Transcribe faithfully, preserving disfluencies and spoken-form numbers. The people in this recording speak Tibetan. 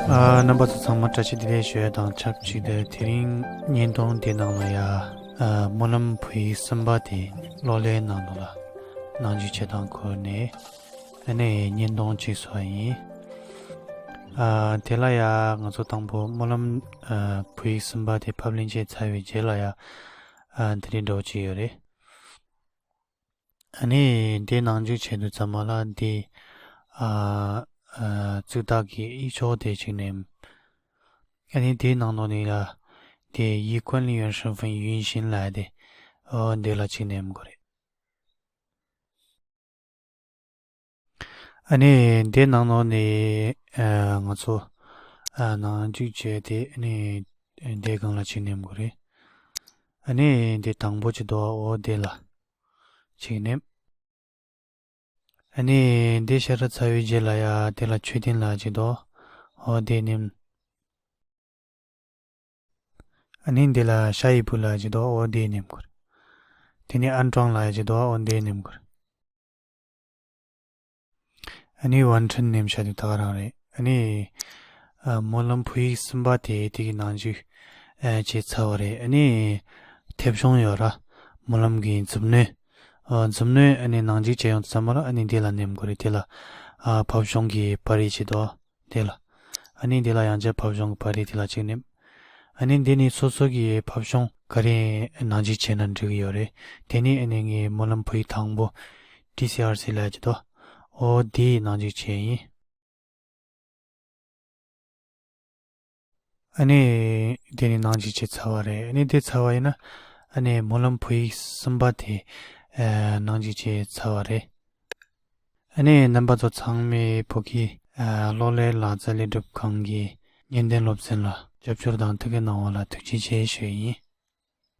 ཨ། རྣམ་པ་ཚོ་ཚང་མ་བཀྲ་ཤིས་བདེ་ལེགས་ཞུ་ཡ་དང་ཆབས་ཅིག་ཏུ། དེ་རིང་བརྙན་ཐུང་དེ་ནང་ལ་ཡ། ཨ། སྨོན་ལམ་བོད་ཡིག་གསུམ་པ་དེ་གློག་ཀླད་ནང་དུ་ལ་ནང་འཇུག་བྱེད་སྟངས་སྐོར་ནས་ཨ་ནི་བརྙན་ཐུང་ཅིག་བཟོ་བ་ཡིན། ཨ། དེ་ལ་ཡ་ང་ཚོ་དང་པོ་སྨོན་ལམ། ཨ། བོད་ཡིག་གསུམ་པ་དེ་ཕབ་ལེན་བྱས་ཚར་བའི་རྗེས་ལ་ཡ། ཨ། དེ་རིང་འགྲོ་གི་ཡོད་རེད། ཨ་ནི་དེ་ནང་འཇུག་བྱེད་དུས་ཙམ་པ་ལ་དེ། ཨ། ཨ། ཙིག་ཐག་གི་དབྱེ་ཕྱོགས་དེ་གཅིག་ནེམ། ཨ་ནི་དེའི་ནང་དུ་ནི་ལ། དེ་ཡི་ཀུན་ལི་ཡོན་ཧྲིན་ཧྥིན་ཡུན་ཤིན་ལ་དེ། ཨོ་འདི་ལ་གཅིག་ནེམ་དགོས་རེད། ཨ་ནི་དེ་ནང་དུ་ནི། ཨ། ང་ཚོ། ཨ། ནང་འཇུག་བྱས་དེ་ནི་དེ་སྒང་ལ་གཅིག་ནེམ་དགོས་རེད། ཨ་ནི་དེ་དང་པོ་ཅིག་དོ་ཨོ་དེ་ལ་གཅིག་ནེམ། ཨ་ནི་འདི་ཤར་ཚར་བའི་རྗེས་ལ་ཡ་དེ་ལ་མཆོད་རྟེན་ལ་གཅིག་དོ། ཨོ་དེ་ནེམ། ཨ་ནི་འདི་ལ་ཤ་ཡི་བུ་ལ་གཅིག་དོ། ཨོ་དེ་ནེམ་དགོས་རེད། དེ་ནི་ཨན་ཀྲང་ལ་གཅིག་དོ། ཨོ་དེ་ནེམ་དགོས་རེད། ཨ་ནི་ཝན་ཁྲིན་ནེམ་ཤ་དེ་ད་ག་རང་རེད། ཨ་ནི། ཨ། སྨོན་ལམ་བོད་ཡིག་གསུམ་པ་དེ་དེ་གི་ནང་འཇུག་ཨ། བྱས་ཚར་བ་རེད། ཨ་ནི་མཐེབ་གཞོང་ཡོད་ར། སྨོན་ལམ་གྱི་མཛུབ་གནོན། ཨ། མཛུབ་གནོན་ཨ་ནི་ནང་འཇུག་བྱས་ཡོང་དུས་ཙམ་པ་ལ་ཨ་ནི་འདི་ལ་ནེམ་དགོས་རེད། དེ་ལ། ཨ། ཕབ་གཞོང་གི་པར་རིས་ཅིག་དོ། དེ་ལ། ཨ་ནི་འདི་ལ་ཡང་བསྐྱར་ཕབ་གཞོང་གི་པར་རིས་དེ་ལ་གཅིག་ནེམ། ཨ་ནི་འདི་ནི་སོ་སོ་གི་ཕབ་གཞོང་ག་རེ་ནང་འཇུག་བྱས་ན་འགྲིག་གི་ཡོད་རེད། དེ་ནི་ཨ་ནི་ངའི་སྨོན་ལམ་བོད་ཡིག་དང་པོ་ཊི་སི་ཨར་སི་ལ་གཅིག་དོ། ཨོ་དེའི་ནང་འཇུག་བྱས་ཡིན། ཨ་ནི་དེ་ནི་ནང་འཇུག་བྱས་ཚར་བ་རེད། ཨ་ནི་དེ་ཚར་བ་ཡིན་ན་ཨ་ནི་སྨོན་ལམ་བོད་ཡིག་གསུམ་པ་དེ། ཨ། ནང་འཇུག་བྱས་ཚར་བ་རེད། ཨ་ནི་རྣམ་པ་ཚོ་ཚང་མས་བོད་ཀྱི། ཨ། གློག་ཀླད་ལག་རྩལ་ལས་སྒྲུབ་ཁང་གི་བརྙན་ལྡན་སློབ་ཚན་ལ་རྒྱབ་སྐྱོར་དང་ཐུགས་ཁུར་གནང་བ་ལ་ཐུགས་རྗེ་ཆེ་ཞུ་ཡིན།